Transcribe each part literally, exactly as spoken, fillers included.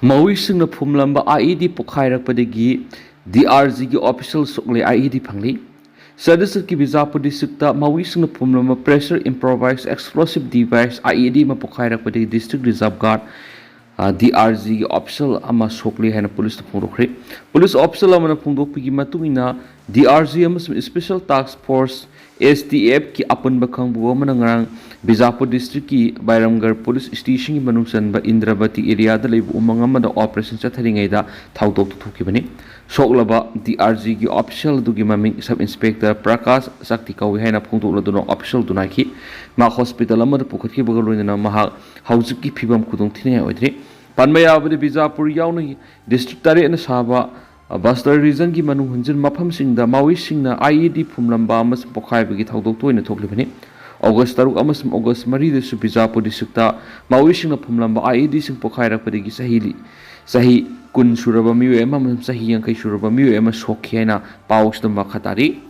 ꯃꯥꯋꯤꯁꯤꯡꯅ ꯐꯨꯝꯂꯝꯕ IED ꯄꯣꯈꯥꯏꯔꯛꯄꯗꯒꯤ DRGꯒꯤ official ꯁꯣꯛꯂꯦ, IED ꯐꯪꯂꯤ꯫ ꯆꯇꯤꯁꯒꯔꯀꯤ Bijapur districtꯇ ꯃꯥꯋꯤꯁꯤꯡꯅ ꯐꯨꯝꯂꯝꯕ pressure improvised explosive device IED ꯑꯃ ꯄꯣꯈꯥꯏꯔꯛꯄꯗꯒꯤ district reserve guard, ꯑ, DRGꯒꯤ official ꯑꯃ ꯁꯣꯛꯂꯤ ꯍꯥꯏꯅ ꯄꯨꯂꯤꯁꯅ ꯐꯣꯡꯗꯣꯛꯈ꯭ꯔꯦ꯫ ꯄꯨꯂꯤꯁ official ꯑꯃꯅ ꯐꯣꯡꯗꯣꯛꯄꯒꯤ ꯃꯇꯨꯡ ꯏꯟꯅ, DRG ꯑꯃꯁꯨꯡ Special Task Force, STFꯀꯤ ꯑꯄꯨꯟꯕ ꯈꯪꯕꯨ ꯑꯃꯅ ꯉꯔꯥꯡ ꯕꯤꯖꯥꯄꯨꯔ districtꯀꯤ ꯕꯥꯏꯔꯝꯒꯔ police stationꯒꯤ ꯃꯅꯨꯡ ꯆꯟꯕ ꯏꯟꯗ꯭ꯔꯕꯇꯤ areaꯗ ꯂꯩꯕ ꯎꯃꯪ ꯑꯃꯗ operation ꯆꯠꯊꯔꯤꯉꯩꯗ ꯊꯧꯗꯣꯛꯇꯨ ꯊꯣꯛꯈꯤꯕꯅꯤ꯫ ꯁꯣꯛꯂꯕ DRGꯒꯤ official ꯑꯗꯨꯒꯤ ꯃꯃꯤꯡ Sub Inspector ꯄ꯭ꯔꯀꯥꯁ ꯁꯛꯇꯤ ꯀꯧꯏ ꯍꯥꯏꯅ ꯐꯣꯡꯗꯣꯛꯂꯗꯨꯅ officialꯗꯨꯅ ꯍꯥꯏꯈꯤ꯫ ꯃꯍꯥꯛ hospital ꯑꯃꯗ ꯄꯨꯈꯠꯈꯤꯕꯒ ꯂꯣꯏꯅꯅ ꯃꯍꯥꯛ ꯍꯧꯖꯤꯛꯀꯤ ꯐꯤꯕꯝ ꯈꯨꯗꯣꯡꯊꯤꯅꯤꯡꯉꯥꯏ ꯑꯣꯏꯗ꯭ꯔꯤ꯫ ꯄꯟꯕ ꯌꯥꯕꯗꯤ, ꯕꯤꯖꯥꯄꯨꯔ ꯌꯥꯎꯅ district ꯇꯔꯦꯠꯅ ꯁꯥꯕ ꯕꯁꯇꯔ regionꯒꯤ ꯃꯅꯨꯡ ꯍꯨꯟꯖꯤꯟ ꯃꯐꯝꯁꯤꯡꯗ ꯃꯥꯋꯤꯁꯤꯡꯅ IED ꯐꯨꯝꯂꯝꯕ ꯑꯃꯁꯨꯡ ꯄꯣꯈꯥꯏꯕꯒꯤ ꯊꯧꯗꯣꯛ ꯇꯣꯏꯅ ꯊꯣꯛꯂꯤꯕꯅꯤ꯫ August ꯇꯔꯨꯛ ꯑꯃꯁꯨꯡ August ꯃꯔꯤꯗꯁꯨ ꯕꯤꯖꯥꯄꯨꯔ districtꯇ ꯃꯥꯋꯤꯁꯤꯡꯅ ꯐꯨꯝꯂꯝꯕ IEDꯁꯤꯡ ꯄꯣꯈꯥꯏꯔꯛꯄꯗꯒꯤ ꯆꯍꯤ ꯂꯤ-, ꯆꯍꯤ ꯀꯨꯟ ꯁꯨꯔꯕ ꯃꯤꯑꯣꯏ ꯑꯃ ꯑꯃꯁꯨꯡ ꯆꯍꯤ ꯌꯥꯡꯈꯩ ꯁꯨꯔꯕ ꯃꯤꯑꯣꯏ ꯑꯃ ꯁꯣꯛꯈꯤ ꯍꯥꯏꯅ ꯄꯥꯎꯁꯤꯗ ꯃꯈꯥ ꯇꯥꯔꯤ꯫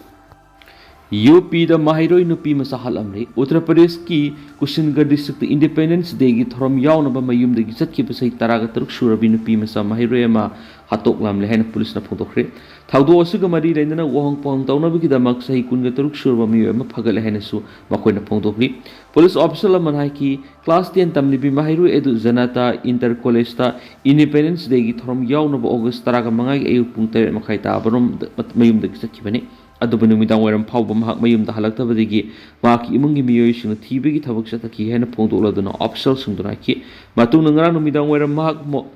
UPꯗ ꯃꯍꯩꯔꯣꯏ ꯅꯨꯄꯤ ꯃꯆꯥ ꯍꯥꯠꯂꯝꯂꯦ꯫ ꯎꯠꯇꯔ ꯄ꯭ꯔꯗꯦꯁꯀꯤ ꯀꯨꯁꯤꯟꯒꯔ districtꯇ Independence Dayꯒꯤ ꯊꯧꯔꯝ ꯌꯥꯎꯅꯕ ꯃꯌꯨꯝꯗꯒꯤ ꯆꯠꯈꯤꯕ ꯆꯍꯤ ꯇꯔꯥꯒ ꯇꯔꯨꯛ ꯁꯨꯔꯕꯤ ꯅꯨꯄꯤ ꯃꯆꯥ ꯃꯍꯩꯔꯣꯏ ꯑꯃ ꯍꯥꯠꯇꯣꯛꯂꯝꯂꯦ ꯍꯥꯏꯅ ꯄꯨꯂꯤꯁꯅ ꯐꯣꯡꯗꯣꯛꯈ꯭ꯔꯦ꯫ ꯊꯧꯗꯣꯛ ꯑꯁꯤꯒ ꯃꯔꯤ ꯂꯩꯅꯅ ꯋꯥꯍꯪ ꯄꯥꯎꯍꯪ ꯇꯧꯅꯕꯒꯤꯗꯃꯛ ꯆꯍꯤ ꯀꯨꯟꯒ ꯇꯔꯨꯛ ꯁꯨꯔꯕ ꯃꯤꯑꯣꯏ ꯑꯃ ꯐꯒꯠꯂꯦ ꯍꯥꯏꯅꯁꯨ ꯃꯈꯣꯏꯅ ꯐꯣꯡꯗꯣꯛꯂꯤ꯫ ꯄꯨꯂꯤꯁ official ꯑꯃꯅ ꯍꯥꯏꯈꯤ, class ten ꯇꯝꯂꯤꯕꯤ ꯃꯍꯩꯔꯣꯏ ꯑꯗꯨ ꯖꯅꯇꯥ Inter Collegeꯇ Independence Dayꯒꯤ ꯊꯧꯔꯝ ꯌꯥꯎꯅꯕ August ꯇꯔꯥꯒ ꯃꯉꯥꯒꯤ ꯑꯌꯨꯛ ꯄꯨꯡ ꯇꯔꯦꯠ ꯃꯈꯥꯏ ꯇꯥꯕꯔꯣꯝꯗ ꯃꯌꯨꯝꯗꯒꯤ ꯆꯠꯈꯤꯕꯅꯤ꯫ ꯑꯗꯨꯕꯨ ꯅꯨꯃꯤꯗꯥꯡ ꯋꯥꯏꯔꯝ ꯐꯥꯎꯕ ꯃꯍꯥꯛ ꯃꯌꯨꯝꯗ ꯍꯜꯂꯛꯇꯕꯗꯒꯤ ꯃꯍꯥꯛꯀꯤ ꯏꯃꯨꯡꯒꯤ ꯃꯤꯑꯣꯏꯁꯤꯡꯅ ꯊꯤꯕꯒꯤ ꯊꯕꯛ ꯆꯠꯊꯈꯤ ꯍꯥꯏꯅ ꯐꯣꯡꯗꯣꯛꯂꯗꯨꯅ officialꯁꯤꯡꯗꯨꯅ ꯍꯥꯏꯈꯤ꯫ ꯃꯇꯨꯡꯗ ꯉꯔꯥꯡ ꯅꯨꯃꯤꯗꯥꯡ ꯋꯥꯏꯔꯝ ꯃꯍꯥꯛ ꯃꯣ-,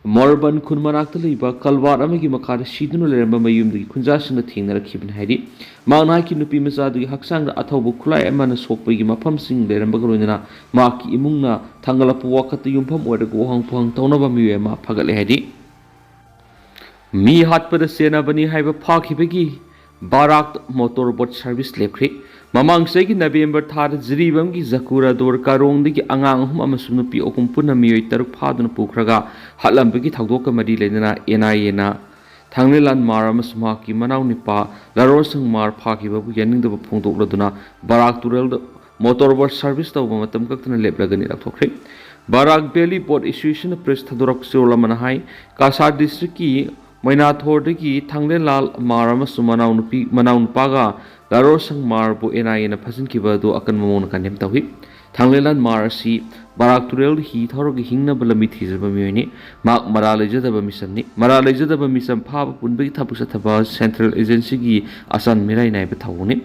ꯃꯣꯔꯕꯟ ꯈꯨꯟ ꯃꯅꯥꯛꯇ ꯂꯩꯕ culvert ꯑꯃꯒꯤ ꯃꯈꯥꯗ ꯁꯤꯗꯨꯅ ꯂꯩꯔꯝꯕ ꯃꯌꯨꯝꯗꯒꯤ ꯈꯨꯟꯖꯥꯁꯤꯡꯅ ꯊꯦꯡꯅꯔꯛꯈꯤꯕꯅꯤ ꯍꯥꯏꯔꯤ꯫ ꯃꯍꯥꯛꯅ ꯍꯥꯏꯈꯤ, ꯅꯨꯄꯤ ꯃꯆꯥ ꯑꯗꯨꯒꯤ ꯍꯛꯆꯥꯡꯗ ꯑꯊꯧꯕ ꯈꯨꯠꯂꯥꯏ ꯑꯃꯅ ꯁꯣꯛꯄꯒꯤ ꯃꯐꯝꯁꯤꯡ ꯂꯩꯔꯝꯕꯒ ꯂꯣꯏꯅꯅ ꯃꯍꯥꯛꯀꯤ ꯏꯃꯨꯡꯅ ꯊꯥꯡꯒꯠꯂꯛꯄ ꯋꯥꯀꯠꯇ ꯌꯨꯝꯐꯝ ꯑꯣꯏꯔꯒ ꯋꯥꯍꯪ ꯄꯨꯍꯪ ꯇꯧꯅꯕ ꯃꯤꯑꯣꯏ ꯑꯃ ꯐꯒꯠꯂꯦ ꯍꯥꯏꯔꯤ꯫ ꯃꯤ ꯍꯥꯠꯄꯗ ꯆꯦꯟꯅꯕꯅꯤ ꯍꯥꯏꯕ ꯐꯥꯈꯤꯕꯒꯤ ꯕꯥꯔꯥꯛ motor boat service ꯂꯦꯞꯈ꯭ꯔꯦ꯫ ꯃꯃꯥꯡ ꯆꯍꯤꯒꯤ November ꯊꯥꯗ ꯖꯤꯔꯤꯕꯥꯝꯒꯤ ꯖꯀꯨꯔꯥꯗꯣꯔ ꯀꯥꯔꯣꯡꯗꯒꯤ ꯑꯉꯥꯡ ꯑꯍꯨꯝ ꯑꯃꯁꯨꯡ ꯅꯨꯄꯤ ꯑꯍꯨꯝ ꯄꯨꯟꯅ ꯃꯤꯑꯣꯏ ꯇꯔꯨꯛ ꯐꯥꯗꯨꯅ ꯄꯨꯈ꯭ꯔꯒ ꯍꯥꯠꯂꯝꯕꯒꯤ ꯊꯧꯗꯣꯛꯀ ꯃꯔꯤ ꯂꯩꯅꯅ NIAꯅ ꯊꯥꯡꯂꯦꯟꯂꯥꯟ ꯃꯥꯔ ꯑꯃꯁꯨꯡ ꯃꯍꯥꯛꯀꯤ ꯃꯅꯥꯎꯅꯤꯄꯥ ꯂꯔꯣꯟꯁꯪ ꯃꯥꯔ ꯐꯥꯈꯤꯕꯕꯨ ꯌꯥꯅꯤꯡꯗꯕ ꯐꯣꯡꯗꯣꯛꯂꯗꯨꯅ ꯕꯥꯔꯥꯛ ꯇꯨꯔꯦꯜꯗ motor boat service ꯇꯧꯕ ꯃꯇꯝ ꯀꯛꯇꯅ ꯂꯦꯞꯂꯒꯅꯤ ꯂꯥꯎꯊꯣꯛꯈ꯭ꯔꯦ꯫ ꯕꯔꯥꯛ ꯚꯦꯂꯤ ꯕꯣꯠ ꯑꯦꯁꯣꯁꯤꯌꯦꯁꯟꯅ ꯄ꯭ꯔꯦꯁ ꯊꯥꯗꯣꯔꯛꯄ ꯆꯦꯔꯣꯜ ꯑꯃꯅ ꯍꯥꯏ, ꯀꯥꯁꯥꯔ ꯗꯤꯁꯇ꯭ꯔꯤꯛꯀꯤ ꯃꯩꯅꯥꯊꯣꯔꯗꯒꯤ ꯊꯥꯡꯂꯦꯟꯂꯥꯜ ꯃꯥꯔ ꯑꯃꯁꯨꯡ ꯃꯅꯥꯎꯅꯨꯄꯤ, ꯃꯅꯥꯎꯅꯨꯄꯥꯒ ꯂꯥꯔꯣ ꯁꯪ ꯃꯥꯔꯕꯨ ꯑꯦꯟ ꯑꯥꯏ ꯑꯦꯅ ꯐꯥꯖꯤꯟꯈꯤꯕ ꯑꯗꯨ ꯑꯀꯟꯕ ꯃꯑꯣꯡꯗ ꯀꯟꯗꯦꯝ ꯇꯧꯏ꯫ ꯊꯥꯡꯂꯦꯟꯂꯥꯜ ꯃꯥꯔ ꯑꯁꯤ ꯕꯔꯥꯛ ꯇꯨꯔꯦꯜꯗ ꯍꯤ ꯊꯧꯔꯒ ꯍꯤꯡꯅꯕ ꯂꯝꯕꯤ ꯊꯤꯖꯕ ꯃꯤꯑꯣꯏꯅꯤ꯫ ꯃꯍꯥꯛ ꯃꯔꯥꯜ ꯂꯩꯖꯗꯕ ꯃꯤꯁꯛꯅꯤ꯫ ꯃꯔꯥꯜ ꯂꯩꯖꯗꯕ ꯃꯤꯆꯝ ꯐꯥꯕ ꯄꯨꯟꯕꯒꯤ ꯊꯕꯛ ꯆꯠꯊꯕ ꯁꯦꯟꯇ꯭ꯔꯦꯜ ꯑꯦꯖꯦꯟꯁꯤꯒꯤ ꯑꯆꯥꯟ ꯃꯤꯔꯥꯏ ꯅꯥꯏꯕ ꯊꯧꯑꯣꯡꯅꯤ꯫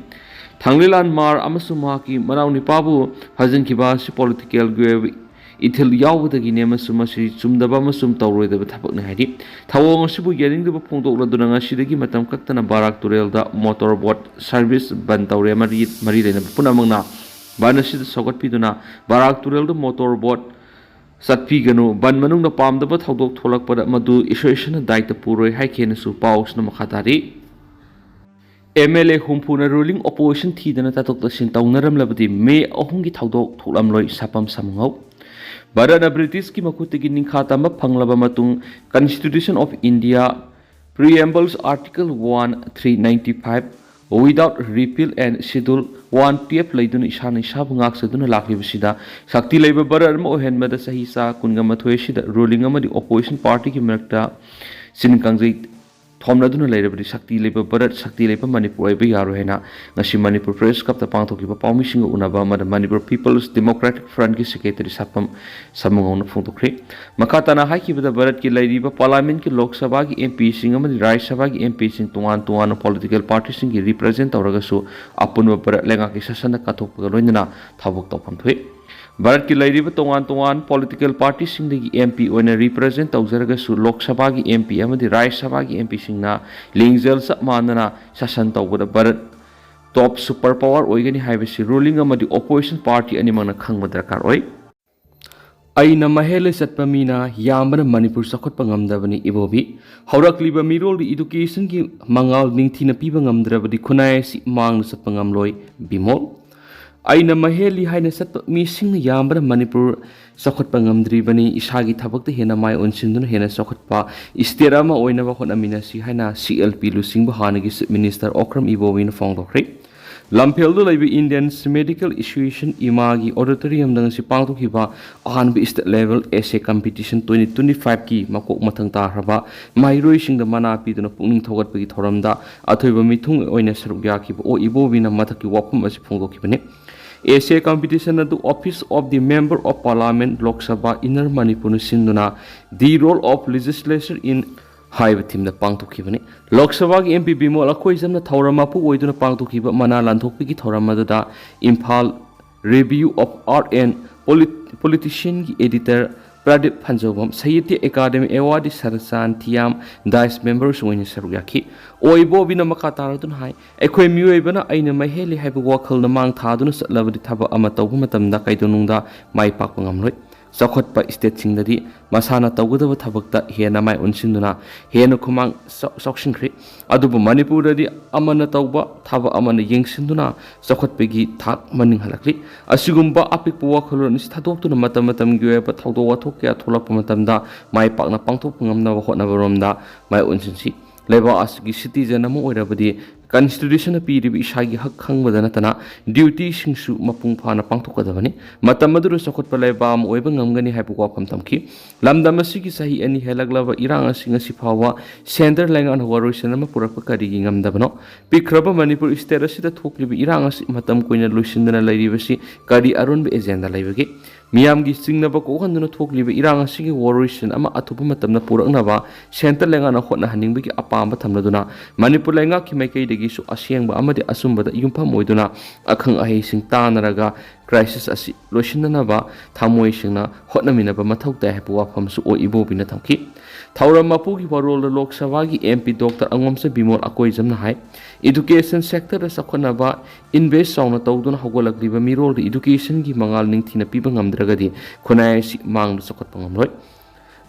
ꯊꯥꯡꯂꯦꯟꯂꯥꯜ ꯃꯥꯔ ꯑꯃꯁꯨꯡ ꯃꯍꯥꯛꯀꯤ ꯃꯅꯥꯎꯅꯤꯄꯥꯕꯨ ꯐꯥꯖꯤꯟꯈꯤꯕ ꯑꯁꯤ ꯄꯣꯂꯤꯇꯤꯀꯦꯜꯒꯤ ꯑꯣꯏꯕ ꯏꯊꯤꯜ ꯌꯥꯎꯕꯗꯒꯤꯅꯤ ꯑꯃꯁꯨꯡ ꯃꯁꯤ ꯆꯨꯝꯗꯕ ꯑꯃꯁꯨꯡ ꯇꯧꯔꯣꯏꯗꯕ ꯊꯕꯛꯅꯤ ꯍꯥꯏꯔꯤ꯫ ꯊꯧꯑꯣꯡ ꯑꯁꯤꯕꯨ ꯌꯥꯅꯤꯡꯗꯕ ꯐꯣꯡꯗꯣꯛꯂꯗꯨꯅ ꯉꯁꯤꯗꯒꯤ ꯃꯇꯝ ꯀꯛꯇꯅ ꯕꯔꯥꯛ ꯇꯨꯔꯦꯜꯗ ꯃꯣꯇꯣꯔ ꯕꯣꯠ ꯁꯔꯚꯤꯁ ꯕꯟ ꯇꯧꯔꯦ꯫ ꯃꯔꯤ, ꯃꯔꯤ ꯂꯩꯅꯕ ꯄꯨꯝꯅꯃꯛꯅ ꯕꯟ ꯑꯁꯤꯗ ꯁꯧꯒꯠꯄꯤꯗꯨꯅ ꯕꯔꯥꯛ ꯇꯨꯔꯦꯜꯗ ꯃꯣꯇꯣꯔ ꯕꯣꯠ ꯆꯠꯄꯤꯒꯅꯨ꯫ ꯕꯟ ꯃꯅꯨꯡꯗ ꯄꯥꯝꯗꯕ ꯊꯧꯗꯣꯛ ꯊꯣꯛꯂꯛꯄꯗ ꯃꯗꯨ ꯑꯦꯁꯣꯁꯤꯌꯦꯁꯟꯅ ꯗꯥꯏꯇ ꯄꯨꯔꯣꯏ ꯍꯥꯏꯈꯤ ꯍꯥꯏꯅꯁꯨ ꯄꯥꯎꯁꯤꯅ ꯃꯈꯥ ꯇꯥꯔꯤ꯫ ꯑꯦꯝ ꯑꯦꯜ ꯑꯦ ꯍꯨꯝꯐꯨꯅ ꯔꯨꯂꯤꯡ ꯑꯣꯄꯣꯖꯤꯁꯟ ꯊꯤꯗꯅ ꯇꯥꯊꯣꯛ ꯇꯥꯁꯤꯟ ꯇꯧꯅꯔꯝꯂꯕꯗꯤ ꯃꯦ ꯑꯍꯨꯝꯒꯤ ꯊꯧꯗꯣꯛ ꯊꯣꯛꯂꯝꯂꯣꯏ, ꯁꯥꯄꯝ ꯁꯥꯃꯨꯉꯧ꯫ ꯚꯥꯔꯠꯅ ꯕ꯭ꯔꯤꯇꯤꯁꯀꯤ ꯃꯈꯨꯠꯇꯒꯤ ꯅꯤꯡꯈꯥ ꯇꯝꯕ ꯐꯪꯂꯕ ꯃꯇꯨꯡ, Constitution of India, Preamble's Article one three ninety five, without repeal and Schedule one twelve ꯂꯩꯗꯨꯅ ꯏꯁꯥꯅ ꯏꯁꯥꯕꯨ ꯉꯥꯛꯆꯗꯨꯅ ꯂꯥꯛꯂꯤꯕꯁꯤꯗ, ꯁꯛꯇꯤ ꯂꯩꯕ ꯚꯥꯔꯠ ꯑꯃ ꯑꯣꯏꯍꯟꯕꯗ ꯆꯍꯤ ꯆꯥ ꯀꯨꯟꯒ ꯃꯥꯊꯣꯏ ꯑꯁꯤꯗ ꯔꯨꯂꯤꯡ ꯑꯃꯗꯤ ꯑꯣꯄꯣꯖꯤꯁꯟ ꯄꯥꯔꯇꯤꯒꯤ ꯃꯔꯛꯇ ꯆꯤꯟ ꯀꯥꯡꯖꯩ ꯊꯣꯝꯅꯗꯨꯅ ꯂꯩꯔꯕꯗꯤ ꯁꯛꯇꯤ ꯂꯩꯕ ꯚꯥꯔꯠ, ꯁꯛꯇꯤ ꯂꯩꯕ ꯃꯅꯤꯄꯨꯔ ꯑꯣꯏꯕ ꯌꯥꯔꯣꯏ ꯍꯥꯏꯅ ꯉꯁꯤ ꯃꯅꯤꯄꯨꯔ ꯄ꯭ꯔꯦꯁ ꯀ꯭ꯂꯕꯇ ꯄꯥꯡꯊꯣꯛꯈꯤꯕ ꯄꯥꯎꯃꯤꯁꯤꯡꯒ ꯎꯅꯕ ꯑꯃꯗ ꯃꯅꯤꯄꯨꯔ ꯄꯤꯄꯜꯁ ꯗꯦꯃꯣꯀ꯭ꯔꯦꯇꯤꯛ ꯐ꯭ꯔꯟꯠꯀꯤ ꯁꯦꯀ꯭ꯔꯦꯇꯔꯤ ꯁꯥꯄꯝ ꯁꯥꯃꯨꯉꯧꯅ ꯐꯣꯡꯗꯣꯛꯈ꯭ꯔꯦ꯫ ꯃꯈꯥ ꯇꯥꯅ ꯍꯥꯏꯈꯤꯕꯗ, ꯚꯥꯔꯠꯀꯤ ꯂꯩꯔꯤꯕ ꯄꯥꯔꯂꯥꯃꯦꯟꯠꯀꯤ ꯂꯣꯛ ꯁꯚꯥꯒꯤ ꯑꯦꯝ ꯄꯤꯁꯤꯡ ꯑꯃꯗꯤ ꯔꯥꯖ꯭ꯌ ꯁꯚꯥꯒꯤ ꯑꯦꯝ ꯄꯤꯁꯤꯡ ꯇꯣꯉꯥꯟ ꯇꯣꯉꯥꯟꯕ ꯄꯣꯂꯤꯇꯤꯀꯦꯜ ꯄꯥꯔꯇꯤꯁꯤꯡꯒꯤ ꯔꯤꯄ꯭ꯔꯖꯦꯟꯠ ꯇꯧꯔꯒꯁꯨ ꯑꯄꯨꯟꯕ ꯚꯥꯔꯠ ꯂꯩꯉꯥꯛꯀꯤ ꯁꯥꯁꯟꯗ ꯀꯠꯊꯣꯛꯄꯒ ꯂꯣꯏꯅꯅ ꯊꯕꯛ ꯇꯧꯐꯝ ꯊꯣꯛꯏ꯫ ꯚꯥꯔꯠꯀꯤ ꯂꯩꯔꯤꯕ ꯇꯣꯉꯥꯟ ꯇꯣꯉꯥꯟꯕ ꯄꯣꯂꯤꯇꯤꯀꯦꯜ ꯄꯥꯔꯇꯤꯁꯤꯡꯗꯒꯤ ꯑꯦꯝ ꯄꯤ ꯑꯣꯏꯅ ꯔꯤꯄ꯭ꯔꯖꯦꯟꯠ ꯇꯧꯖꯔꯒꯁꯨ, ꯂꯣꯛ ꯁꯚꯥꯒꯤ ꯑꯦꯝ ꯄꯤ ꯑꯃꯗꯤ ꯔꯥꯖ꯭ꯌ ꯁꯚꯥꯒꯤ ꯑꯦꯝ ꯄꯤꯁꯤꯡꯅ ꯂꯤꯡꯖꯦꯜ ꯆꯞ ꯃꯥꯟꯅꯅ ꯁꯥꯁꯟ ꯇꯧꯕꯗ ꯚꯥꯔꯠ ꯇꯣꯞ ꯁꯨꯄꯔ ꯄꯥꯋꯔ ꯑꯣꯏꯒꯅꯤ ꯍꯥꯏꯕꯁꯤ ꯔꯨꯂꯤꯡ ꯑꯃꯗꯤ ꯑꯣꯄꯣꯖꯤꯁꯟ ꯄꯥꯔꯇꯤ ꯑꯅꯤꯃꯛꯅ ꯈꯪꯕ ꯗꯔꯀꯥꯔ ꯑꯣꯏ꯫ ꯑꯩꯅ ꯃꯍꯩ ꯆꯠꯄ ꯃꯤꯅ ꯌꯥꯝꯕꯅ ꯃꯅꯤꯄꯨꯔ ꯆꯥꯎꯈꯠꯄ ꯉꯝꯗꯕꯅꯤ, ꯏꯕꯣꯕꯤ꯫ ꯍꯧꯔꯛꯂꯤꯕ ꯃꯤꯔꯣꯜꯗ ꯏꯗꯨꯀꯦꯁꯟꯒꯤ ꯃꯉꯥꯜ ꯅꯤꯡꯊꯤꯅ ꯄꯤꯕ ꯉꯝꯗ꯭ꯔꯕꯗꯤ ꯈꯨꯟꯅꯥꯏ ꯑꯁꯤ ꯃꯥꯡꯗ ꯆꯠꯄ ꯉꯝꯂꯣꯏ, ꯕꯤꯃꯣꯜ꯫ ꯑꯩꯅ ꯃꯍꯩ ꯍꯥꯏꯅ ꯆꯠꯄ ꯃꯤꯁꯤꯡꯅ ꯌꯥꯝꯕꯅ ꯃꯅꯤꯄꯨꯔ ꯆꯥꯎꯈꯠꯄ ꯉꯝꯗ꯭ꯔꯤꯕꯅꯤ꯫ ꯏꯁꯥꯒꯤ ꯊꯕꯛꯇ ꯍꯦꯟꯅ ꯃꯥꯏ ꯑꯣꯟꯁꯤꯟꯗꯨꯅ ꯍꯦꯟꯅ ꯆꯥꯎꯈꯠꯄ ꯁ꯭ꯇꯦꯠ ꯑꯃ ꯑꯣꯏꯅꯕ ꯍꯣꯠꯅꯃꯤꯟꯅꯁꯤ ꯍꯥꯏꯅ ꯁꯤ ꯑꯦꯜ ꯄꯤ ꯂꯨꯆꯤꯡꯕ ꯍꯥꯟꯅꯒꯤ ꯆꯤꯐ ꯃꯤꯅꯤꯁꯇꯔ ꯑꯣꯀ꯭ꯔꯝ ꯏꯕꯣꯕꯤꯅ ꯐꯣꯡꯗꯣꯛꯈ꯭ꯔꯦ꯫ ꯂꯝꯐꯦꯜꯗ ꯂꯩꯕ Indian Medical Association, ꯏꯃꯥꯒꯤ auditoriumꯗ ꯉꯁꯤ ꯄꯥꯡꯊꯣꯛꯈꯤꯕ ꯑꯍꯥꯟꯕ state level essay competition twenty twenty fiveꯀꯤ ꯃꯀꯣꯛ ꯃꯊꯪ ꯇꯥꯈ꯭ꯔꯕ ꯃꯍꯩꯔꯣꯏꯁꯤꯡꯗ ꯃꯅꯥ ꯄꯤꯗꯨꯅ ꯄꯨꯛꯅꯤꯡ ꯊꯧꯒꯠꯄꯒꯤ ꯊꯧꯔꯝꯗ ꯑꯊꯣꯏꯕ ꯃꯤꯊꯨꯡ ꯑꯣꯏꯅ ꯁꯔꯨꯛ ꯌꯥꯈꯤꯕ ꯑꯣ ꯏꯕꯣꯕꯤꯅ ꯃꯊꯛꯀꯤ ꯋꯥꯐꯝ ꯑꯁꯤ ꯐꯣꯡꯗꯣꯛꯈꯤꯕꯅꯤ꯫ Essay competition ꯑꯗꯨ Office of the Member of Parliament, Lok Sabha, Inner Manipurꯅ ꯁꯤꯟꯗꯨꯅ The Role of Legislature in ꯍꯥꯏꯕ themeꯗ ꯄꯥꯡꯊꯣꯛꯈꯤꯕꯅꯤ꯫ ꯂꯣꯛ ꯁꯚꯥꯒꯤ MP ꯕꯤꯃꯣꯜ ꯑꯀꯣꯏꯖꯝꯅ ꯊꯧꯔꯝ ꯃꯄꯨ ꯑꯣꯏꯗꯨꯅ ꯄꯥꯡꯊꯣꯛꯈꯤꯕ ꯃꯅꯥ ꯂꯥꯟꯊꯣꯛꯄꯒꯤ ꯊꯧꯔꯝ ꯑꯗꯨꯗ Imphal Review of Art and Polit-, Politicianꯒꯤ editor Pradip Phanjoubam, Sahitya academy awardee Sarchand Thiyam, dais members ꯑꯣꯏꯅ ꯁꯔꯨꯛ ꯌꯥꯈꯤ꯫ ꯑꯣ ꯏꯕꯣꯕꯤꯅ ꯃꯈꯥ ꯇꯥꯔꯗꯨꯅ ꯍꯥꯏ, ꯑꯩꯈꯣꯏ ꯃꯤꯑꯣꯏꯕꯅ ꯑꯩꯅ ꯃꯍꯩ ꯍꯦꯜꯂꯤ ꯍꯥꯏꯕ ꯋꯥꯈꯜꯅ ꯃꯥꯡ ꯊꯥꯗꯨꯅ ꯆꯠꯂꯕꯗꯤ ꯊꯕꯛ ꯑꯃ ꯇꯧꯕ ꯃꯇꯝꯗ ꯀꯩꯗꯧꯅꯨꯡꯗ ꯃꯥꯏ ꯄꯥꯛꯄ ꯉꯝꯂꯣꯏ꯫ ꯆꯥꯎꯈꯠꯄ stateꯁꯤꯡꯗꯗꯤ ꯃꯁꯥꯅ ꯇꯧꯒꯗꯕ ꯊꯕꯛꯇ ꯍꯦꯟꯅ ꯃꯥꯏ ꯑꯣꯟꯁꯤꯟꯗꯨꯅ ꯍꯦꯟꯅ ꯈꯨꯃꯥꯡ ꯆꯥꯎ-, ꯆꯥꯎꯁꯤꯟꯈ꯭ꯔꯤ꯫ ꯑꯗꯨꯕꯨ ꯃꯅꯤꯄꯨꯔꯗꯗꯤ ꯑꯃꯅ ꯇꯧꯕ ꯊꯕꯛ ꯑꯃꯅ ꯌꯦꯡꯁꯤꯟꯗꯨꯅ ꯆꯥꯎꯈꯠꯄꯒꯤ ꯊꯥꯛ ꯃꯅꯤꯡ ꯍꯜꯂꯛꯂꯤ꯫ ꯑꯁꯤꯒꯨꯝꯕ ꯑꯄꯤꯛꯄ ꯋꯥꯈꯜꯂꯣꯟ ꯑꯁꯤ ꯊꯥꯗꯣꯛꯇꯨꯅ ꯃꯇꯝ ꯃꯇꯝꯒꯤ ꯑꯣꯏꯕ ꯊꯧꯗꯣꯛ ꯋꯥꯊꯣꯛ ꯀꯌꯥ ꯊꯣꯛꯂꯛꯄ ꯃꯇꯝꯗ ꯃꯥꯏ ꯄꯥꯛꯅ ꯄꯥꯡꯊꯣꯛꯄ ꯉꯝꯅꯕ ꯍꯣꯠꯅꯕꯔꯣꯝꯗ ꯃꯥꯏ ꯑꯣꯟꯁꯤꯟꯁꯤ꯫ ꯂꯩꯕꯥꯛ ꯑꯁꯤꯒꯤ citizen ꯑꯃ ꯑꯣꯏꯔꯕꯗꯤ Constitutionꯅ ꯄꯤꯔꯤꯕ ꯏꯁꯥꯒꯤ ꯍꯛ ꯈꯪꯕꯗ ꯅꯠꯇꯅ dutyꯁꯤꯡꯁꯨ ꯃꯄꯨꯡ ꯐꯥꯅ ꯄꯥꯡꯊꯣꯛꯀꯗꯕꯅꯤ꯫ ꯃꯇꯝ ꯑꯗꯨꯗ ꯆꯥꯎꯈꯠꯄ ꯂꯩꯕꯥꯛ ꯑꯃ ꯑꯣꯏꯕ ꯉꯝꯒꯅꯤ ꯍꯥꯏꯕ ꯋꯥꯐꯝ ꯊꯝꯈꯤ꯫ ꯂꯝꯗꯝ ꯑꯁꯤꯒꯤ ꯆꯍꯤ ꯑꯅꯤ ꯍꯦꯜꯂꯛꯂꯕ ꯏꯔꯥꯡ ꯑꯁꯤ ꯉꯁꯤ ꯐꯥꯎꯕ centre ꯂꯩꯉꯥꯛꯅ ꯋꯥꯔꯣꯏꯁꯤꯟ ꯑꯃ ꯄꯨꯔꯛꯄ ꯀꯔꯤꯒꯤ ꯉꯝꯗꯕꯅꯣ? ꯄꯤꯛꯈ꯭ꯔꯕ ꯃꯅꯤꯄꯨꯔ state ꯑꯁꯤꯗ ꯊꯣꯛꯂꯤꯕ ꯏꯔꯥꯡ ꯑꯁꯤ ꯃꯇꯝ ꯀꯨꯏꯅ ꯂꯣꯏꯁꯤꯟꯗꯅ ꯂꯩꯔꯤꯕꯁꯤ ꯀꯔꯤ ꯑꯔꯣꯟꯕ agenda ꯂꯩꯕꯒꯦ? ꯃꯤꯌꯥꯝꯒꯤ ꯆꯤꯡꯅꯕ ꯀꯣꯛꯍꯟꯗꯨꯅ ꯊꯣꯛꯂꯤꯕ ꯏꯔꯥꯡ ꯑꯁꯤꯒꯤ ꯋꯥꯔꯣꯏꯁꯤꯟ ꯑꯃ ꯑꯊꯨꯕ ꯃꯇꯝꯗ ꯄꯨꯔꯛꯅꯕ centre ꯂꯩꯉꯥꯛꯅ ꯍꯣꯠꯅꯍꯟꯅꯤꯡꯕꯒꯤ ꯑꯄꯥꯝꯕ ꯊꯝꯂꯗꯨꯅ ꯃꯅꯤꯄꯨꯔ ꯂꯩꯉꯥꯛꯀꯤ ꯃꯥꯏꯀꯩꯗꯒꯤꯁꯨ ꯑꯁꯦꯡꯕ ꯑꯃꯗꯤ ꯑꯆꯨꯝꯕꯗ ꯌꯨꯝꯐꯝ ꯑꯣꯏꯗꯨꯅ ꯑꯈꯪ ꯑꯍꯩꯁꯤꯡ ꯇꯥꯟꯅꯔꯒ crisis ꯑꯁꯤ ꯂꯣꯏꯁꯤꯟꯅꯅꯕ ꯊꯃꯣꯏ ꯁꯦꯡꯅ ꯍꯣꯠꯅꯃꯤꯟꯅꯕ ꯃꯊꯧ ꯇꯥꯏ ꯍꯥꯏꯕ ꯋꯥꯐꯝꯁꯨ ꯑꯣ ꯏꯕꯣꯕꯤꯅ ꯊꯝꯈꯤ꯫ ꯊꯧꯔꯝ ꯃꯄꯨꯒꯤ ꯋꯥꯔꯣꯜꯗ ꯂꯣꯛ ꯁꯚꯥꯒꯤ MP Doctor ꯑꯉꯣꯝꯆ ꯕꯤꯃꯣꯜ ꯑꯀꯣꯏꯖꯝꯅ ꯍꯥꯏ, education sectorꯗ ꯆꯥꯎꯈꯠꯅꯕ invest ꯆꯥꯎꯅ ꯇꯧꯗꯨꯅ ꯍꯧꯒꯠꯂꯛꯂꯤꯕ ꯃꯤꯔꯣꯜꯗ educationꯒꯤ ꯃꯉꯥꯜ ꯅꯤꯡꯊꯤꯅ ꯄꯤꯕ ꯉꯝꯗ꯭ꯔꯒꯗꯤ ꯈꯨꯟꯅꯥꯏ ꯑꯁꯤ ꯃꯥꯡꯗ ꯆꯥꯎꯈꯠꯄ ꯉꯝꯂꯣꯏ꯫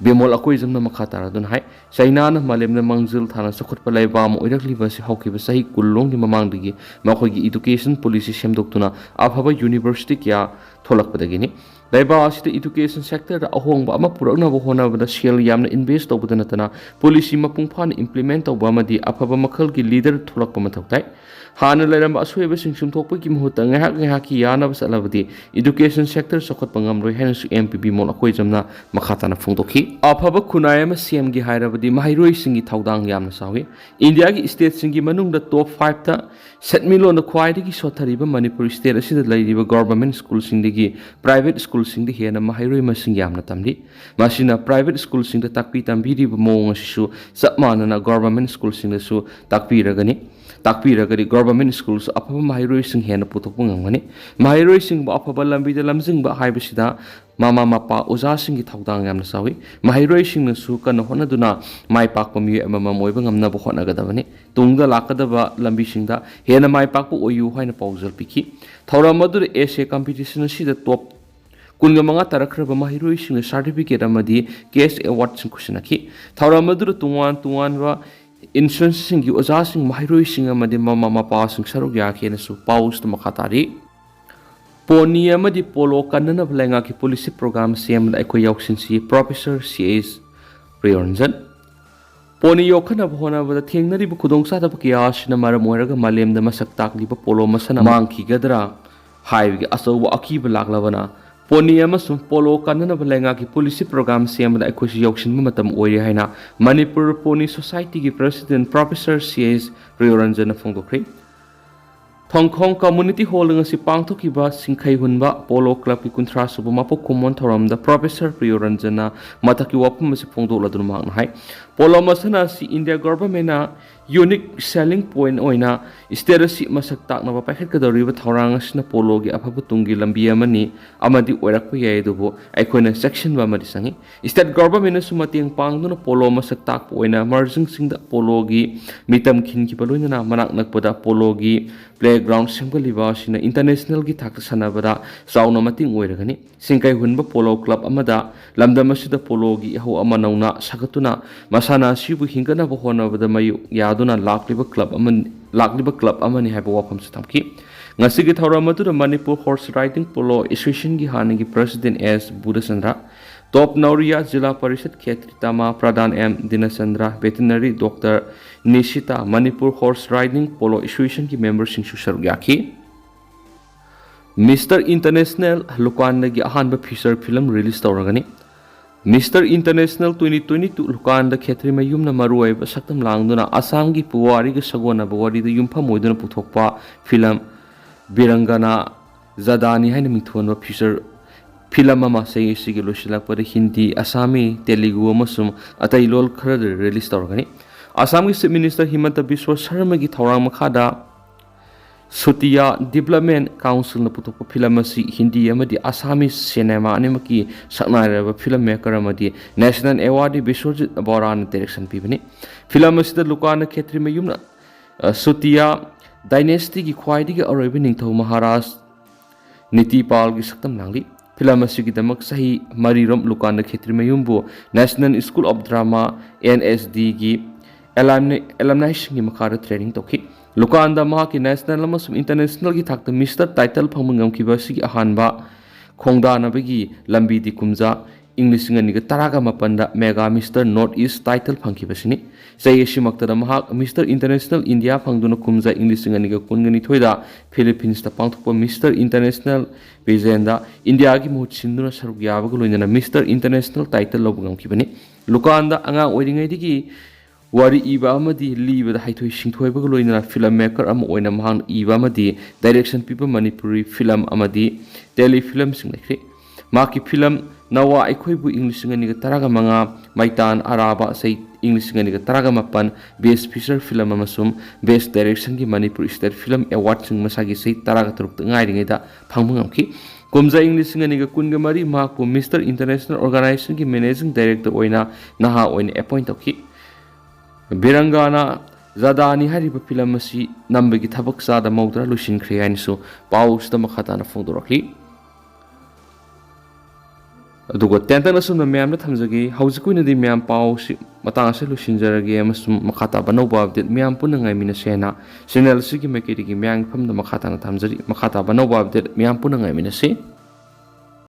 ꯕꯤꯃꯣꯜ ꯑꯀꯣꯏꯖꯝꯅ ꯃꯈꯥ ꯇꯥꯔꯗꯨꯅ ꯍꯥꯏ, ꯆꯩꯅꯥꯅ ꯃꯥꯂꯦꯝꯗ ꯃꯥꯡꯖꯤꯜ ꯊꯥꯅ ꯆꯥꯎꯈꯠꯄ ꯂꯩꯕꯥꯛ ꯑꯃ ꯑꯣꯏꯔꯛꯂꯤꯕ ꯑꯁꯤ ꯍꯧꯈꯤꯕ ꯆꯍꯤ ꯀꯨꯟ ꯂꯣꯝꯒꯤ ꯃꯃꯥꯡꯗꯒꯤ ꯃꯈꯣꯏꯒꯤ education policy ꯁꯦꯝꯗꯣꯛꯇꯨꯅ ꯑꯐꯕ university ꯀꯌꯥ ꯊꯣꯛꯂꯛꯄꯗꯒꯤꯅꯤ꯫ ꯂꯩꯕꯥꯛ ꯑꯁꯤꯗ education sector ꯗ ꯑꯍꯣꯡꯕ ꯑꯃ ꯄꯨꯔꯛꯅꯕ ꯍꯣꯠꯅꯕꯗ ꯁꯦꯜ ꯌꯥꯝꯅ invest ꯇꯧꯕꯗ ꯅꯠꯇꯅ policy ꯃꯄꯨꯡ ꯐꯥꯅ implement ꯇꯧꯕ ꯑꯃꯗꯤ ꯑꯐꯕ ꯃꯈꯜꯒꯤ leader ꯊꯣꯛꯂꯛꯄ ꯃꯊꯧ ꯇꯥꯏ꯫ ꯍꯥꯟꯅ ꯂꯩꯔꯝꯕ ꯑꯁꯣꯏꯕꯁꯤꯡ ꯆꯨꯝꯊꯣꯛꯄꯒꯤ ꯃꯍꯨꯠꯇ ꯉꯥꯏꯍꯥꯛ ꯉꯥꯏꯍꯥꯛꯀꯤ ꯌꯥꯅꯕ ꯆꯠꯂꯕꯗꯤ education sector ꯆꯥꯎꯈꯠꯄ ꯉꯝꯂꯣꯏ ꯍꯥꯏꯅꯁꯨ M P B ꯃꯣꯜ ꯑꯩꯈꯣꯏꯖꯝꯅ ꯃꯈꯥ ꯇꯥꯅ ꯐꯣꯡꯗꯣꯛꯈꯤ꯫ ꯑꯐꯕ ꯈꯨꯟꯅꯥꯏ ꯑꯃ ꯁꯦꯝꯒꯦ ꯍꯥꯏꯔꯕꯗꯤ ꯃꯍꯩꯔꯣꯏꯁꯤꯡꯒꯤ ꯊꯧꯗꯥꯡ ꯌꯥꯝꯅ ꯆꯥꯎꯏ꯫ ꯏꯟꯗꯤꯌꯥꯒꯤ state ꯁꯤꯡꯒꯤ ꯃꯅꯨꯡꯗ top five ꯇ ꯁꯦꯟꯃꯤꯠꯂꯣꯟꯗ ꯈ꯭ꯋꯥꯏꯗꯒꯤ ꯁꯣꯠꯊꯔꯤꯕ ꯃꯅꯤꯄꯨꯔ state ꯑꯁꯤꯗ ꯂꯩꯔꯤꯕ government school ꯁꯤꯡꯗꯒꯤ private school ꯁꯤꯡꯗ ꯍꯦꯟꯅ ꯃꯍꯩꯔꯣꯏ ꯃꯁꯤꯡ ꯌꯥꯝꯅ ꯇꯝꯂꯤ꯫ ꯃꯁꯤꯅ private school ꯁꯤꯡꯗ ꯇꯥꯛꯄꯤ ꯇꯝꯕꯤꯔꯤꯕ ꯃꯑꯣꯡ ꯑꯁꯤꯁꯨ ꯆꯞ ꯃꯥꯟꯅꯅ government school ꯁꯤꯡꯗꯁꯨ ꯇꯥꯛꯄꯤꯔꯒꯅꯤ꯫ ꯇꯥꯛꯄꯤꯔꯒꯗꯤ government school ꯁꯨ ꯑꯐꯕ ꯃꯍꯩꯔꯣꯏꯁꯤꯡ ꯍꯦꯟꯅ ꯄꯨꯊꯣꯛꯄ ꯉꯝꯒꯅꯤ꯫ ꯃꯍꯩꯔꯣꯏꯁꯤꯡꯕꯨ ꯑꯐꯕ ꯂꯝꯕꯤꯗ ꯂꯝꯖꯤꯡꯕ ꯍꯥꯏꯕꯁꯤꯗ ꯃꯃꯥ ꯃꯄꯥ ꯑꯣꯖꯥꯁꯤꯡꯒꯤ ꯊꯧꯗꯥꯡ ꯌꯥꯝꯅ ꯆꯥꯎꯏ꯫ ꯃꯍꯩꯔꯣꯏꯁꯤꯡꯅꯁꯨ ꯀꯟꯅ ꯍꯣꯠꯅꯗꯨꯅ ꯃꯥꯏ ꯄꯥꯛꯄ ꯃꯤꯑꯣꯏ ꯑꯃꯃꯝ ꯑꯣꯏꯕ ꯉꯝꯅꯕ ꯍꯣꯠꯅꯒꯗꯕꯅꯤ꯫ ꯇꯨꯡꯗ ꯂꯥꯛꯀꯗꯕ ꯂꯝꯕꯤꯁꯤꯡꯗ ꯍꯦꯟꯅ ꯃꯥꯏ ꯄꯥꯛꯄ ꯑꯣꯏꯌꯨ ꯍꯥꯏꯅ ꯄꯥꯎꯖꯦꯜ ꯄꯤꯈꯤ꯫ ꯊꯧꯔꯝ ꯑꯗꯨꯗ essay competition ꯑꯁꯤꯗ top ꯀꯨꯟꯒ ꯃꯉꯥ ꯇꯥꯔꯛꯈ꯭ꯔꯕ ꯃꯍꯩꯔꯣꯏꯁꯤꯡꯅ certificate ꯑꯃꯗꯤ cash award ꯁꯤꯡ ꯈꯨꯠꯁꯤꯟꯅꯈꯤ꯫ ꯊꯧꯔꯝ ꯑꯗꯨꯗ ꯇꯣꯉꯥꯟ ꯇꯣꯉꯥꯟꯕ institution ꯁꯤꯡꯒꯤ ꯑꯣꯖꯥꯁꯤꯡ, ꯃꯍꯩꯔꯣꯏꯁꯤꯡ ꯑꯃꯗꯤ ꯃꯃꯥ ꯃꯄꯥꯁꯤꯡ ꯁꯔꯨꯛ ꯌꯥꯈꯤ ꯍꯥꯏꯅꯁꯨ ꯄꯥꯎꯁꯤꯗ ꯃꯈꯥ ꯇꯥꯔꯤ꯫ Pony ꯑꯃꯗꯤ polo ꯀꯟꯅꯅꯕ ꯂꯩꯉꯥꯛꯀꯤ policy program ꯁꯦꯝꯕꯗ ꯑꯩꯈꯣꯏ ꯌꯥꯎꯁꯤꯟꯁꯤ, Professor C H ꯄ꯭ꯔꯤꯌꯣꯔꯟꯖꯟ꯫ Pony ꯌꯣꯛꯈꯠꯅꯕ ꯍꯣꯠꯅꯕꯗ ꯊꯦꯡꯅꯔꯤꯕ ꯈꯨꯗꯣꯡꯆꯥꯗꯕ ꯀꯌꯥ ꯑꯁꯤꯅ ꯃꯔꯝ ꯑꯣꯏꯔꯒ ꯃꯥꯂꯦꯝꯗ ꯃꯁꯛ ꯇꯥꯛꯂꯤꯕ polo ꯃꯁꯥꯟꯅ ꯃꯥꯡꯈꯤꯒꯗ꯭ꯔꯥ ꯍꯥꯏꯕꯒꯤ ꯑꯆꯧꯕ ꯑꯀꯤꯕ ꯂꯥꯛꯂꯕꯅ, pony ꯑꯃꯁꯨꯡ polo ꯀꯟꯅꯅꯕ ꯂꯩꯉꯥꯛꯀꯤ policy program ꯁꯦꯝꯕꯗ ꯑꯩꯈꯣꯏꯁꯨ ꯌꯥꯎꯁꯤꯟꯕ ꯃꯇꯝ ꯑꯣꯏꯔꯦ ꯍꯥꯏꯅ ꯃꯅꯤꯄꯨꯔ Pony Society ꯒꯤ President Professor C H ꯄ꯭ꯔꯤꯌꯣꯔꯟꯖꯟꯅ ꯐꯣꯡꯗꯣꯛꯈ꯭ꯔꯦ꯫ ꯊꯣꯡꯈꯣꯡ Community Hall ꯗ ꯉꯁꯤ ꯄꯥꯡꯊꯣꯛꯈꯤꯕ ꯁꯤꯡꯈꯩ ꯍꯨꯟꯕ polo club ꯀꯤ ꯀꯨꯟꯊ꯭ꯔꯥ ꯁꯨꯕ ꯃꯄꯣꯛ ꯀꯨꯝꯑꯣꯟ ꯊꯧꯔꯝꯗ Professor ꯄ꯭ꯔꯤꯌꯣꯔꯟꯖꯟꯅ ꯃꯊꯛꯀꯤ ꯋꯥꯐꯝ ꯑꯁꯤ ꯐꯣꯡꯗꯣꯛꯂꯗꯨꯅ ꯃꯍꯥꯛꯅ ꯍꯥꯏ, polo ꯃꯁꯥꯟꯅ ꯑꯁꯤ India government ꯅ unique selling point ꯑꯣꯏꯅ state ꯑꯁꯤ ꯃꯁꯛ ꯇꯥꯛꯅꯕ ꯄꯥꯏꯈꯠꯀꯗꯧꯔꯤꯕ ꯊꯧꯔꯥꯡ ꯑꯁꯤꯅ polo ꯒꯤ ꯑꯐꯕ ꯇꯨꯡꯒꯤ ꯂꯝꯕꯤ ꯑꯃꯅꯤ ꯑꯃꯗꯤ ꯑꯣꯏꯔꯛꯄ ꯌꯥꯏ, ꯑꯗꯨꯕꯨ ꯑꯩꯈꯣꯏꯅ ꯆꯦꯛꯁꯤꯟꯕ ꯑꯃꯗꯤ ꯆꯪꯏ꯫ State government ꯅꯁꯨ ꯃꯇꯦꯡ ꯄꯥꯡꯗꯨꯅ polo ꯃꯁꯛ ꯇꯥꯛꯄ ꯑꯣꯏꯅ ꯃꯔꯖꯤꯡꯁꯤꯡꯗ polo ꯒꯤ ꯃꯤꯇꯝ ꯈꯤꯟꯈꯤꯕ ꯂꯣꯏꯅꯅ ꯃꯅꯥꯛ ꯅꯛꯄꯗ polo ꯒꯤ playground ꯁꯦꯝꯒꯠꯂꯤꯕ ꯑꯁꯤꯅ international ꯒꯤ ꯊꯥꯛꯇ ꯁꯥꯟꯅꯕꯗ ꯆꯥꯎꯅ ꯃꯇꯦꯡ ꯑꯣꯏꯔꯒꯅꯤ꯫ ꯁꯤꯡꯀꯩ ꯍꯨꯟꯕ polo club ꯑꯃꯗ ꯂꯝꯗꯝ ꯑꯁꯤꯗ polo ꯒꯤ ꯏꯍꯧ ꯑꯃ ꯅꯧꯅ ꯁꯥꯒꯠꯇꯨꯅ ꯃꯁꯥꯟꯅ ꯑꯁꯤꯕꯨ ꯍꯤꯡꯒꯠꯅꯕ ꯍꯣꯠꯅꯕꯗ ꯃꯥꯌꯣꯛ ꯌꯥꯗꯨꯅ ꯂꯥꯛꯂꯤꯕ club ꯑꯃ, ꯂꯥꯛꯂꯤꯕ club ꯑꯃꯅꯤ ꯍꯥꯏꯕ ꯋꯥꯐꯝꯁꯨ ꯊꯝꯈꯤ꯫ ꯉꯁꯤꯒꯤ ꯊꯧꯔꯝ ꯑꯗꯨꯗ ꯃꯅꯤꯄꯨꯔ ꯍꯣꯔꯁ ꯔꯥꯏꯗꯤꯡ ꯄꯣꯂꯣ ꯑꯦꯁꯣꯁꯤꯌꯦꯁꯟꯒꯤ ꯍꯥꯟꯅꯒꯤ ꯄ꯭ꯔꯁꯤꯗꯦꯟ ꯑꯦꯁ ꯕꯨꯙꯆꯟꯗ꯭ꯔ, ꯇꯣꯞ ꯅꯧꯔꯤꯌꯥ ꯖꯤꯂꯥ ꯄꯔꯤꯁꯠ ꯈꯦꯇ꯭ꯔꯤ ꯇꯃꯥ pradhan M Dinachandra, veterinary doctor Nishita, Manipur horse riding polo ꯑꯦꯁꯣꯁꯤꯌꯦꯁꯟꯒꯤ ꯃꯦꯝꯕꯔꯁꯤꯡꯁꯨ ꯁꯔꯨꯛ ꯌꯥꯈꯤ꯫ ꯃꯤꯁꯇꯔ ꯏꯟꯇꯔꯅꯦꯁꯅꯦꯜ ꯂꯨꯀꯥꯟꯗꯒꯤ ꯑꯍꯥꯟꯕ ꯐꯤꯆꯔ ꯐꯤꯂꯝ ꯔꯤꯂꯤꯁ ꯇꯧꯔꯒꯅꯤ꯫ Mister international twenty twenty two ꯂꯨꯀꯥꯟꯗ ꯈꯦꯇ꯭ꯔꯤꯃꯌꯨꯝꯅ ꯃꯔꯨꯑꯣꯏꯕ ꯁꯛꯇꯝ ꯂꯥꯡꯗꯨꯅ ꯑꯁꯥꯝꯒꯤ ꯄꯨꯋꯥꯔꯤꯒ ꯁꯥꯒꯣꯟꯅꯕ ꯋꯥꯔꯤꯗ ꯌꯨꯝꯐꯝ ꯑꯣꯏꯗꯨꯅ ꯄꯨꯊꯣꯛꯄ ꯐꯤꯂꯝ ꯕꯤꯔꯪꯒꯅꯥ ꯖꯗꯥꯅꯤ ꯍꯥꯏꯅ ꯃꯤꯡꯊꯣꯟꯕ ꯐꯤꯆꯔ ꯐꯤꯂꯝ ꯑꯃ ꯆꯍꯤ ꯑꯁꯤꯒꯤ ꯂꯣꯏꯁꯤꯜꯂꯛꯄꯗ ꯍꯤꯟꯗꯤ, ꯑꯁꯥꯃꯤ, ꯇꯦꯂꯨꯒꯨ ꯑꯃꯁꯨꯡ ꯑꯇꯩ ꯂꯣꯜ ꯈꯔꯗ ꯔꯤꯂꯤꯁ ꯇꯧꯔꯒꯅꯤ꯫ ꯑꯁꯥꯝꯒꯤ ꯆꯤꯐ ꯃꯤꯅꯤꯁꯇꯔ ꯍꯤꯃꯟꯇ ꯕꯤꯁ꯭ꯋ ꯁꯔꯃꯒꯤ ꯊꯧꯔꯥꯡ ꯃꯈꯥꯗ ꯁꯨꯇꯤꯌꯥ ꯗꯤꯕꯂꯞꯃꯦꯟ ꯀꯥꯎꯟꯁꯤꯜꯅ ꯄꯨꯊꯣꯛꯄ ꯐꯤꯂꯝ ꯑꯁꯤ ꯍꯤꯟꯗꯤ ꯑꯃꯗꯤ ꯑꯁꯥꯃꯤꯁ ꯁꯤꯅꯦꯃꯥ ꯑꯅꯤꯃꯛꯀꯤ ꯁꯛꯅꯥꯏꯔꯕ ꯐꯤꯂꯝ ꯃꯦꯀꯔ ꯑꯃꯗꯤ ꯅꯦꯁꯅꯦꯜ ꯑꯦꯋꯥꯔꯗꯤ ꯕꯤꯁ꯭ꯋꯖꯤꯠ ꯕꯣꯔꯥꯅ ꯗꯥꯏꯔꯦꯛꯁꯟ ꯄꯤꯕꯅꯤ꯫ ꯐꯤꯂꯝ ꯑꯁꯤꯗ ꯂꯨꯀꯥꯟꯗ ꯈꯦꯇ꯭ꯔꯤꯃꯌꯨꯝꯅ, ꯑ, ꯁꯨꯇꯤꯌꯥ ꯗꯥꯏꯅꯦꯁꯇꯤꯒꯤ ꯈ꯭ꯋꯥꯏꯗꯒꯤ ꯑꯔꯣꯏꯕ ꯅꯤꯡꯊꯧ ꯃꯍꯥꯔꯥꯖ ꯅꯤꯇꯤꯄꯥꯜꯒꯤ ꯁꯛꯇꯝ ꯂꯥꯡꯂꯤ꯫ ꯐꯤꯂꯝ ꯑꯁꯤꯒꯤꯗꯃꯛ ꯆꯍꯤ ꯃꯔꯤꯔꯣꯝ ꯂꯨꯀꯥꯟꯗ ꯈꯦꯇ꯭ꯔꯤꯃꯌꯨꯝꯕꯨ National School of Drama, N S D ꯒꯤ ꯑꯦꯂꯥꯝꯅꯤ-, ꯑꯦꯂꯝꯅꯥꯏꯁꯤꯡꯒꯤ ꯃꯈꯥꯗ ꯇ꯭ꯔꯦꯅꯤꯡ ꯇꯧꯈꯤ꯫ ꯂꯨꯀꯥꯟꯗ ꯃꯍꯥꯛꯀꯤ ꯅꯦꯁꯅꯦꯜ ꯑꯃꯁꯨꯡ ꯏꯟꯇꯔꯅꯦꯁꯅꯦꯜꯒꯤ ꯊꯥꯛꯇ ꯃꯤꯁꯇꯔ ꯇꯥꯏꯇꯜ ꯐꯪꯕ ꯉꯝꯈꯤꯕ ꯑꯁꯤꯒꯤ ꯑꯍꯥꯟꯕ ꯈꯣꯡꯗꯥꯅꯕꯒꯤ ꯂꯝꯕꯤꯗꯤ ꯀꯨꯝꯖꯥ ꯏꯪ ꯂꯤꯁꯤꯡ ꯑꯅꯤꯒ ꯇꯔꯥꯒ ꯃꯥꯄꯟꯗ mega mister north east title ꯐꯪꯈꯤꯕꯁꯤꯅꯤ꯫ ꯆꯍꯤ ꯑꯁꯤꯃꯛꯇꯗ ꯃꯍꯥꯛ ꯃꯤꯁꯇꯔ ꯏꯟꯇꯔꯅꯦꯁꯅꯦꯜ ꯏꯟꯗꯤꯌꯥ ꯐꯪꯗꯨꯅ ꯀꯨꯝꯖꯥ ꯏꯪ ꯂꯤꯁꯤꯡ ꯑꯅꯤꯒ ꯀꯨꯟꯒ ꯅꯤꯊꯣꯏꯗ ꯐꯤꯂꯤꯄꯤꯟꯁꯇ ꯄꯥꯡꯊꯣꯛꯄ ꯃꯤꯁꯇꯔ ꯏꯟꯇꯔꯅꯦꯁꯅꯦꯜ ꯄꯦꯖꯦꯟꯗ ꯏꯟꯗꯤꯌꯥꯒꯤ ꯃꯍꯨꯠ ꯁꯤꯟꯗꯨꯅ ꯁꯔꯨꯛ ꯌꯥꯕꯒ ꯂꯣꯏꯅꯅ ꯃꯤꯁꯇꯔ ꯏꯟꯇꯔꯅꯦꯁꯅꯦꯜ ꯇꯥꯏꯇꯜ ꯂꯧꯕ ꯉꯝꯈꯤꯕꯅꯤ꯫ ꯂꯨꯀꯥꯟꯗ ꯑꯉꯥꯡ ꯑꯣꯏꯔꯤꯉꯩꯗꯒꯤ ꯋꯥꯔꯤ ꯏꯕ ꯑꯃꯗꯤ ꯂꯤꯕꯗ ꯍꯩꯊꯣꯏ ꯁꯤꯡꯊꯣꯏꯕꯒ ꯂꯣꯏꯅꯅ ꯐꯤꯂꯝ ꯃꯦꯀꯔ ꯑꯃ ꯑꯣꯏꯅ ꯃꯍꯥꯛꯅ ꯏꯕ ꯑꯃꯗꯤ ꯗꯥꯏꯔꯦꯛꯁꯟ ꯄꯤꯕ ꯃꯅꯤꯄꯨꯔꯤ ꯐꯤꯂꯝ ꯑꯃꯗꯤ ꯇꯦꯂꯤ ꯐꯤꯂꯝꯁꯤꯡ ꯂꯩꯈ꯭ꯔꯦ꯫ ꯃꯍꯥꯛꯀꯤ ꯐꯤꯂꯝ ꯅꯋꯥ ꯑꯩꯈꯣꯏꯕꯨ ꯏꯪ ꯂꯤꯁꯤꯡ ꯑꯅꯤꯒ ꯇꯔꯥꯒ ꯃꯉꯥ, ꯃꯩꯇꯥꯟ ꯑꯔꯥꯕ ꯆꯍꯤ ꯏꯪ ꯂꯤꯁꯤꯡ ꯑꯅꯤꯒ ꯇꯔꯥꯒ ꯃꯥꯄꯟ, ꯕꯦꯁ ꯐꯤꯆꯔ ꯐꯤꯂꯝ ꯑꯃꯁꯨꯡ ꯕꯦꯁ ꯗꯥꯏꯔꯦꯛꯁꯟꯒꯤ ꯃꯅꯤꯄꯨꯔ ꯁ꯭ꯇꯦꯠ ꯐꯤꯂꯝ ꯑꯦꯋꯥꯔꯗꯁꯤꯡ ꯃꯁꯥꯒꯤ ꯆꯍꯤ ꯇꯔꯥꯒ ꯇꯔꯨꯛꯇ ꯉꯥꯏꯔꯤꯉꯩꯗ ꯐꯪꯕ ꯉꯝꯈꯤ꯫ ꯀꯨꯝꯖꯥ ꯏꯪ ꯂꯤꯁꯤꯡ ꯑꯅꯤꯒ ꯀꯨꯟꯒ ꯃꯔꯤ ꯃꯍꯥꯛꯄꯨ ꯃꯤꯁꯇꯔ ꯏꯟꯇꯔꯅꯦꯁꯅꯦꯜ ꯑꯣꯔꯒꯅꯥꯏꯖꯦꯁꯟꯒꯤ ꯃꯦꯅꯦꯖꯤꯡ ꯗꯥꯏꯔꯦꯛꯇꯔ ꯑꯣꯏꯅ ꯅꯍꯥ ꯑꯣꯏꯅ ꯑꯦꯄꯣꯏꯟ ꯇꯧꯈꯤ꯫ ꯕꯤꯔꯪꯒꯥꯅꯥ ꯖꯥꯗꯥꯅꯤ ꯍꯥꯏꯔꯤꯕ ꯐꯤꯂꯝ ꯑꯁꯤ ꯅꯝꯕꯒꯤ ꯊꯕꯛ ꯆꯥꯗ ꯃꯧꯗ꯭ꯔꯥ ꯂꯣꯏꯁꯤꯟꯈ꯭ꯔꯦ ꯍꯥꯏꯅꯁꯨ ꯄꯥꯎꯁꯤꯗ ꯃꯈꯥ ꯇꯥꯅ ꯐꯣꯡꯗꯣꯔꯛꯂꯤ꯫ ꯑꯗꯨꯒ ꯇꯦꯟꯇꯛꯅ ꯁꯨꯝꯅ ꯃꯌꯥꯝꯗ ꯊꯝꯖꯒꯦ꯫ ꯍꯧꯖꯤꯛꯀꯤ ꯑꯣꯏꯅꯗꯤ ꯃꯌꯥꯝ ꯄꯥꯎꯁꯤ ꯃꯇꯥꯡ ꯑꯁꯤ ꯂꯣꯏꯁꯤꯟꯖꯔꯒꯦ, ꯑꯃꯁꯨꯡ ꯃꯈꯥ ꯇꯥꯕ ꯑꯅꯧꯕ update ꯃꯌꯥꯝ ꯄꯨꯟꯅ ꯉꯥꯏꯃꯤꯟꯅꯁꯦꯅ channel ꯑꯁꯤꯒꯤ ꯃꯥꯏꯀꯩꯗꯒꯤ ꯃꯌꯥꯝꯒꯤ ꯐꯝꯗ ꯃꯈꯥ ꯇꯥꯅ ꯊꯝꯖꯔꯤ꯫ ꯃꯈꯥ ꯇꯥꯕ ꯑꯅꯧꯕ update ꯃꯌꯥꯝ ꯄꯨꯟꯅ ꯉꯥꯏꯃꯤꯟꯅꯁꯤ꯫